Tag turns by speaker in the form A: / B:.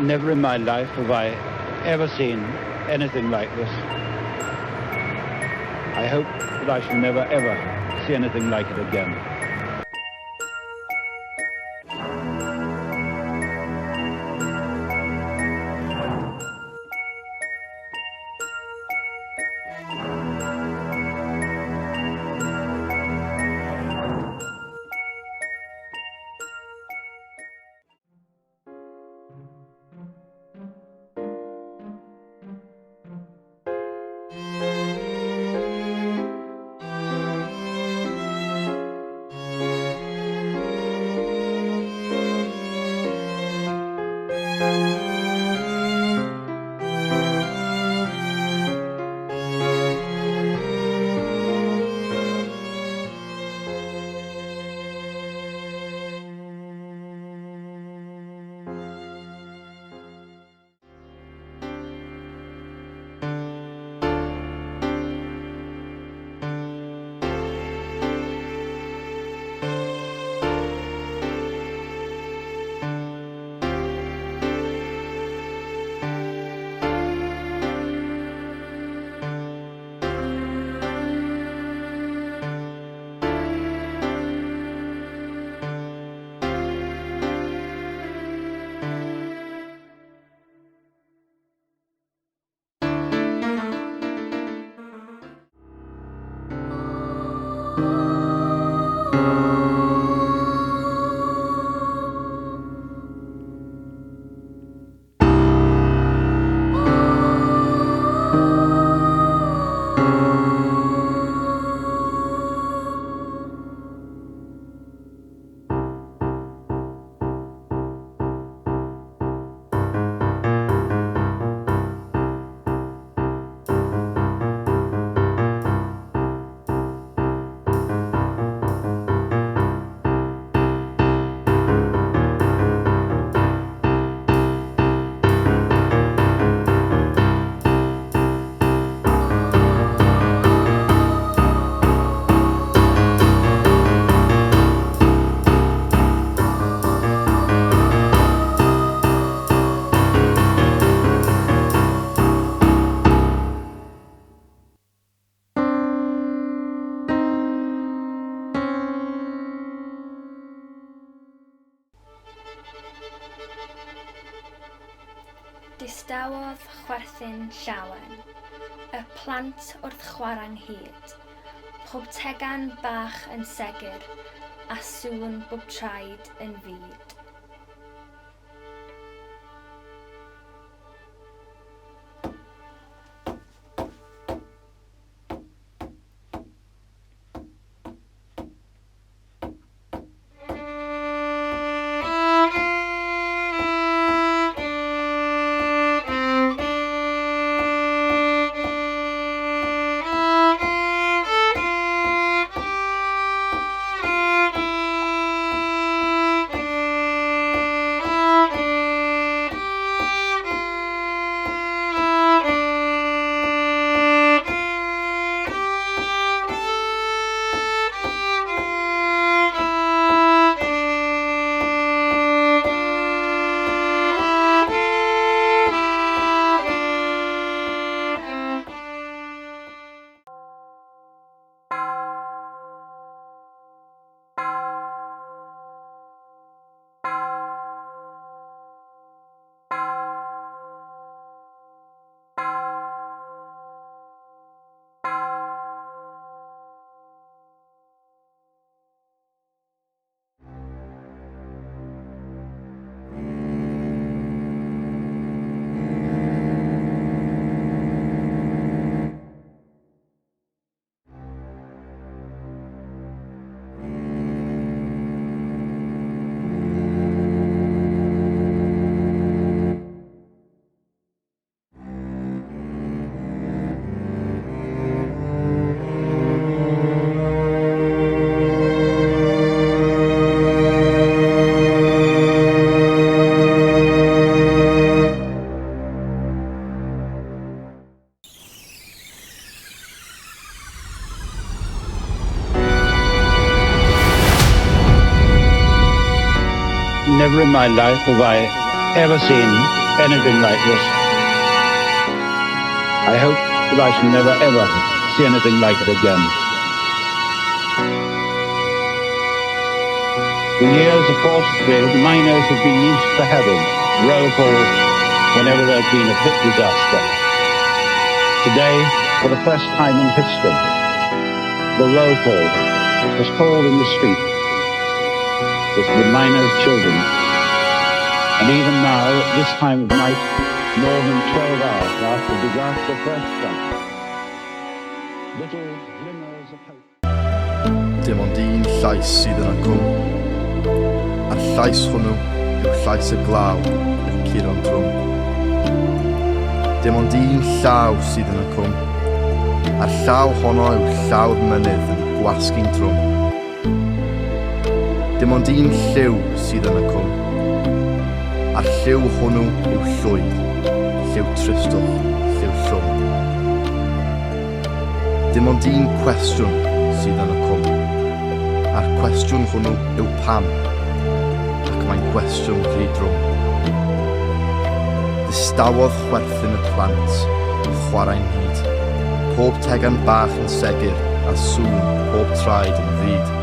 A: Never in my life have I ever seen anything like this. I hope that I shall never ever see anything like it again.
B: Distawodd chwerthin llawen, y plant wrth chwarae 'nghyd, pob tegan bach yn segur, a sŵn bob traed yn fud.
A: Never in my life have I ever seen anything like this. I hope that I shall never ever see anything like it again. For years, of course, the miners have been used to having roll call whenever there's been a pit disaster. Today, for the first time in history, the roll call was called in the street with the miners' children. And even now, at this time of night, more than 12 hours after disaster first struck, little glimmers of hope.
C: Dim ond un llais sydd yn y cwm. A'r llais hwnnw yw llais y glaw yn curo'n drwm. Dim ond un llaw sydd yn y cwm. A'r llaw honno yw llaw'r mynydd yn gwasgu'n drwm. Dim ond un lliw sydd yn y cwm. A'r lliw hwnnw yw llwyd, lliw tristwch, lliw llwm. Dim ond un cwestiwn sydd yn y cwm. A'r cwestiwn hwnnw yw pam, ac mae'n gwestiwn rhy drwm. Distawodd chwerthin y plant wrth chwarae'n hyd. Pob tegan bach yn segur a sŵn pob traed yn fud.